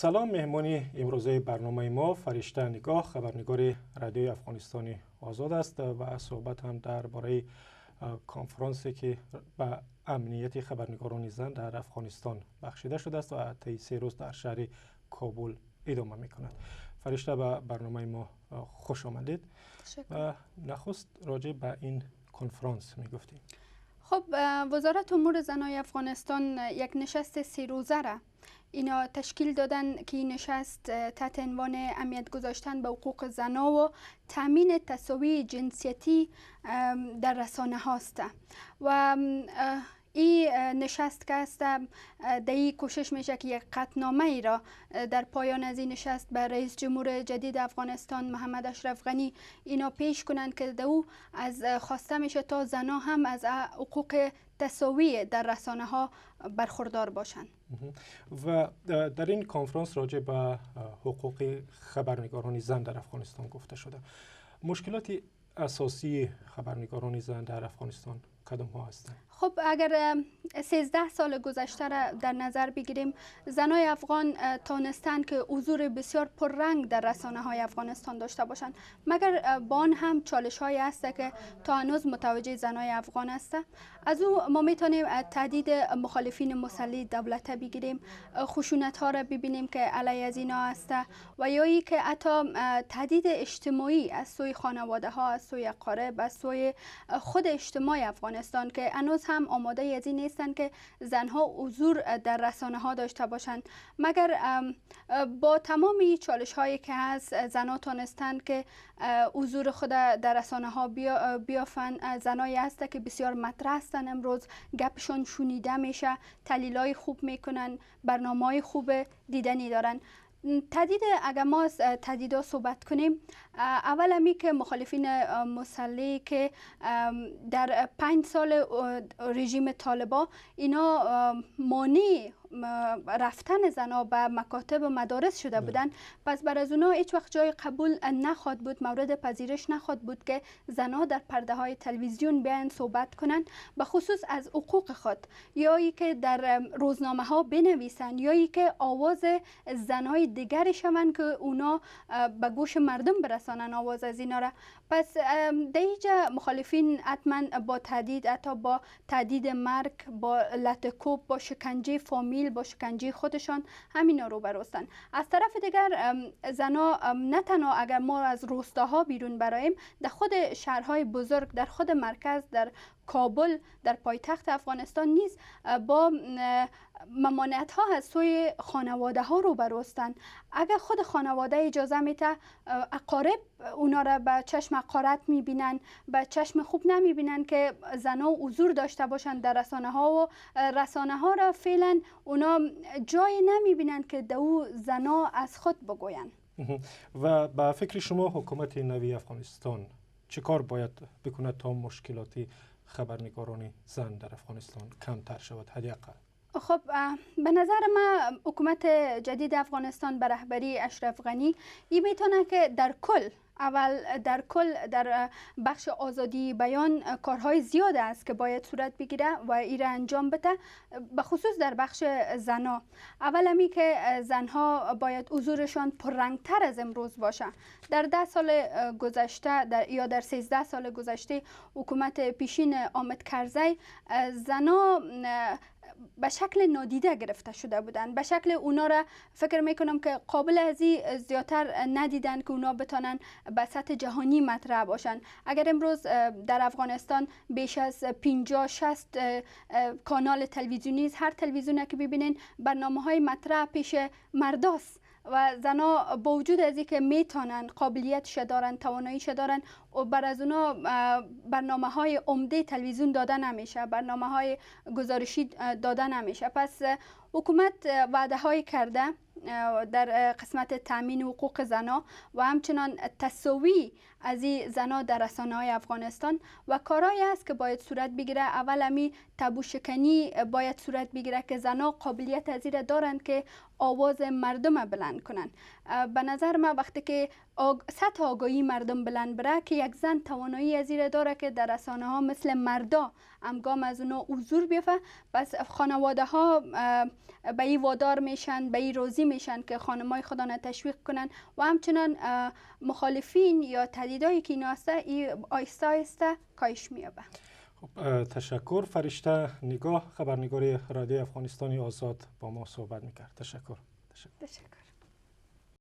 Салом, меҳмони имрӯзаи барномаи мо Фаришта Нигоҳ, хабарнигори Радиои Афғонистони Озод аст ва суҳбат ҳам дар бораи конфронсе ки ба амнияти хабарнигорони зан дар Афғонистон бахшида шудааст ва тӯли 3 рӯз дар шаҳри Кобул идома мекунад. Фаришта, ба барномаи мо хуш омадед. Ва нахуст роҷеъ ба ин конфронс мегуфтем. خب، وزارت امور زنای افغانستان یک نشست 3 روزه را اینا تشکیل دادن که این نشست تحت عنوان اهمیت گذاشتن به حقوق زنا و تامین تساوی جنسیتی در رسانه هاست و این نشست که است، در این کوشش میشه که یک قطعنامه ای را در پایان از این نشست به رئیس جمهور جدید افغانستان، محمد اشرف غنی، اینا پیش کنند که در او از خواسته میشه تا زنا هم از حقوق تساوی در رسانه ها برخوردار باشند. و در این کنفرانس راجع به حقوق خبرنگاران زن در افغانستان گفته شده. مشکلات اساسی خبرنگاران زن در افغانستان کدام ها هستند؟ خب، اگر 13 سال گذشته را در نظر بگیریم، زنای افغان تانستند که حضور بسیار پررنگ در رسانه های افغانستان داشته باشند، مگر با آن هم چالش های هست که تا هنوز متوجه زنای افغان است. از او ما میتونیم تهدید مخالفین مسلح دولت بگیریم، خشونت ها را ببینیم که علیه از اینا است و یا ای که حتی تهدید اجتماعی از سوی خانواده ها، از سوی اقارب، از سوی خود اجتماع افغانستان که هنوز هم آماده از این نیستند که زنها حضور در رسانه ها داشته باشند. مگر با تمام چالش هایی که هست، زنها تانستند که حضور خود در رسانه ها بیافن. زنایی هست که بسیار مطرح هستند، امروز گپشون شنیده میشه، تحلیل های خوب میکنن، برنامه های خوب دیدنی دارن. تهدید، اگر ما از تهدیدها صحبت کنیم، اول همی که مخالفین مسلح که در 5 سال رژیم طالبا اینا مانع رفتن زنها به مکاتب و مدارس شده بودن، پس بر از اونا هیچ وقت جای قبول نخواد بود، مورد پذیرش نخواد بود که زنها در پرده های تلویزیون بیان صحبت کنند، به خصوص از حقوق خود، یا ای که در روزنامه ها بنویسن یا ای که آواز زنهای دیگری شوند که اونا به گوش مردم برسانن آواز از اینا را. پس در اینجا مخالفین حتما با تهدید، حتی با تهدید مرگ، با لت کوب، با شکنجه فامیل، با شکنجه خودشان، همینا رو هستن. از طرف دیگر زنا نه تنها اگر ما از روستاها بیرون برایم، در خود شهرهای بزرگ، در خود مرکز، در کابل، در پایتخت افغانستان نیز با ممانعت ها از سوی خانواده ها روبرو هستند. اگر خود خانواده اجازه میده، اقارب اونا را به چشم حقارت میبینن، به چشم خوب نمیبینن که زنها حضور داشته باشند در رسانه ها و رسانه ها را فعلا اونا جای نمیبینن که دو زنها از خود بگوین. و به فکر شما حکومت نوی افغانستان چه کار باید بکند تا مشکلات خبرنگاران زن در افغانستان کمتر شود حداقل؟ خب، به نظر ما حکومت جدید افغانستان به رهبری اشرف غنی ای میتونه که در کل، اول در کل در بخش آزادی بیان کارهای زیاد است که باید صورت بگیره و ایره انجام بده، به خصوص در بخش زنا. اول همی که زنها باید حضورشان پررنگتر از امروز باشه. در 10 سال گذشته در یا در 13 سال گذشته حکومت پیشین حامد کرزی، زنا به شکل نادیده گرفته شده بودند. به شکل اونا را فکر میکنم که قابل ازی زیادتر ندیدن که اونا بتانن به سطح جهانی مطرح باشن. اگر امروز در افغانستان بیش از 50 60 کانال تلویزیونی، هر تلویزیون که ببینین برنامه های مطرح پیش مرداست و زنا با وجود از اینکه میتونن، قابلیتش دارن، تواناییش دارن و بر از اونا برنامه های عمده تلویزیون داده نمیشه، برنامه های گزارشی داده نمیشه. پس حکومت وعده های کرده در قسمت تامین حقوق زنا و همچنان تساوی از این زنا در رسانه های افغانستان و کارهایی است که باید صورت بگیره. اول امی تابو شکنی باید صورت بگیره که زنا قابلیت از دارند که آواز مردم بلند کنند. به نظر ما وقتی که سطح آگاهی مردم بلند بره که یک زن توانایی از داره که در رسانه ها مثل مردا همگام از اونا حضور بیافه، پس خانواده ها به این وادار میشن، به این راضی میشن که خانمای خودان تشویق کنن و همچنان مخالفین یا تهدیدایی که اینا هسته ای آیسته آیسته کاهش میابه. خب، تشکر. فرشته نگاه، خبرنگار رادیو افغانستان آزاد با ما صحبت میکرد. تشکر. تشکر.